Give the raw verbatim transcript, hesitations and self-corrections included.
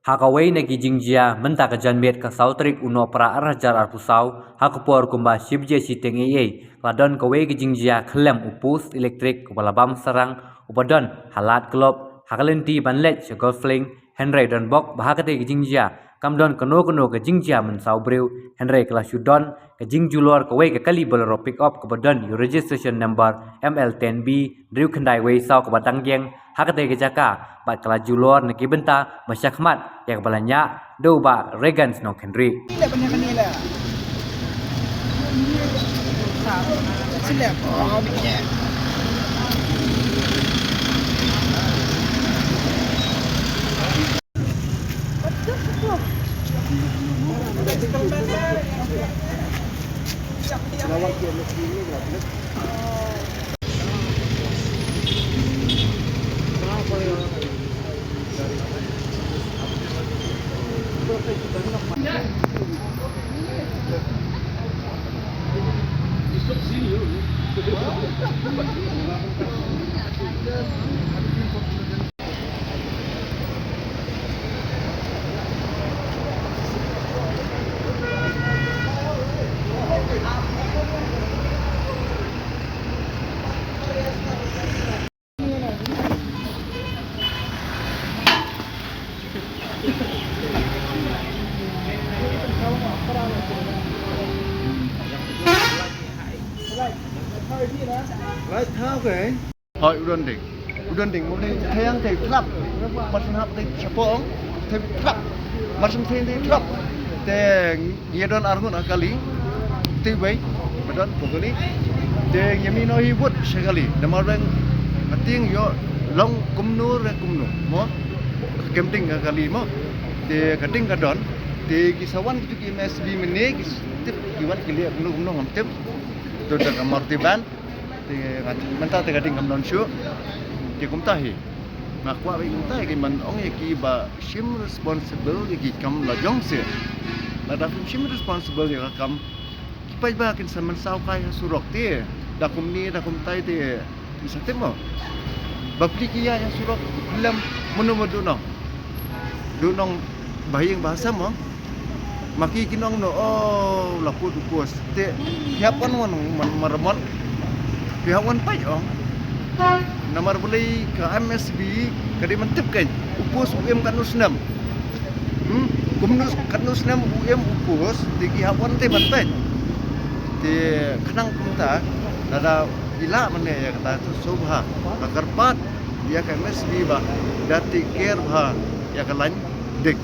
Ha kawei na ki jingjia mynta ka janmiet ka saw tarik u Nohprah ar hajar arphew saw, ha ka por kumba shi baje shiteng eiei, ka la don kawei ka jingjia khyllem u post elektrik kaba la bam sarang, uba don ha Lad Club, ha ka lynti ban leit sha Golf Link, hynrei don bok ba ha katei ka jingjia kam don kano kano ka jingjia mynsaw briew, hynrei ka la shu don ka jingjulor kawei ka kali Bolero pickup kaba don ïa u registration number M L ten B hynriew khyndai wei saw kaba dang ïeng ha katei ka jaka, bad ka la julor na ki bynta ba shakhmat ïa kaba la ñiah da u Bah Reagan Nongkynrih. Light thaw ke? Hooid, u don ding. U don ding, mo ne theiang te thlap. Mar shen hap te shapoh ong, te thlap. Mar shen theiang te thlap. Te ngi don arngut ha kali. Te wei, ba don pokoli. Te ngi mih noh hi wut sha kali. Namar ba nga tieng ïoh long kumno re kumno, mo. Kem ding ha kali, mo. Te ka ding ka don. Te ki sa wan kitu ki M S B mynne, ki tip ki wan ki leh kumno kumno ngam tip. To da ka Maruti van. Te nga, mynta te ka ding kam don shuh. Te kumta hi. Nga kwah ba kumta hi, ki man ong ïa ki ba shim responsible ïa ki kam la jong seh. Lada phim shim responsible ïa ka kam, ki paidbah kin sa mynsaw kai ha surok te. Da kumne, da kumtai te. Ki sa tip mo. Ba pli ki ïa ïa surok lem mano mo duh nong. Duh nong ba ïing ba sem mo. Ma ki ki nong no, oh, la put u post. Te, phi hap wan wan man, man ramon. Phi hap wan pait ong. Namar balei ka M S B ka dei ban tip kein. U post u im katno snem. Hmm? Kumno katno snem u im u post, te ki hap wan te ban pait. Te khnang kumta, lada i lah mane ïa kata to sngewbha. Ka kyrpad ïa ka M S B ba da take care bha ïa ka lain dik.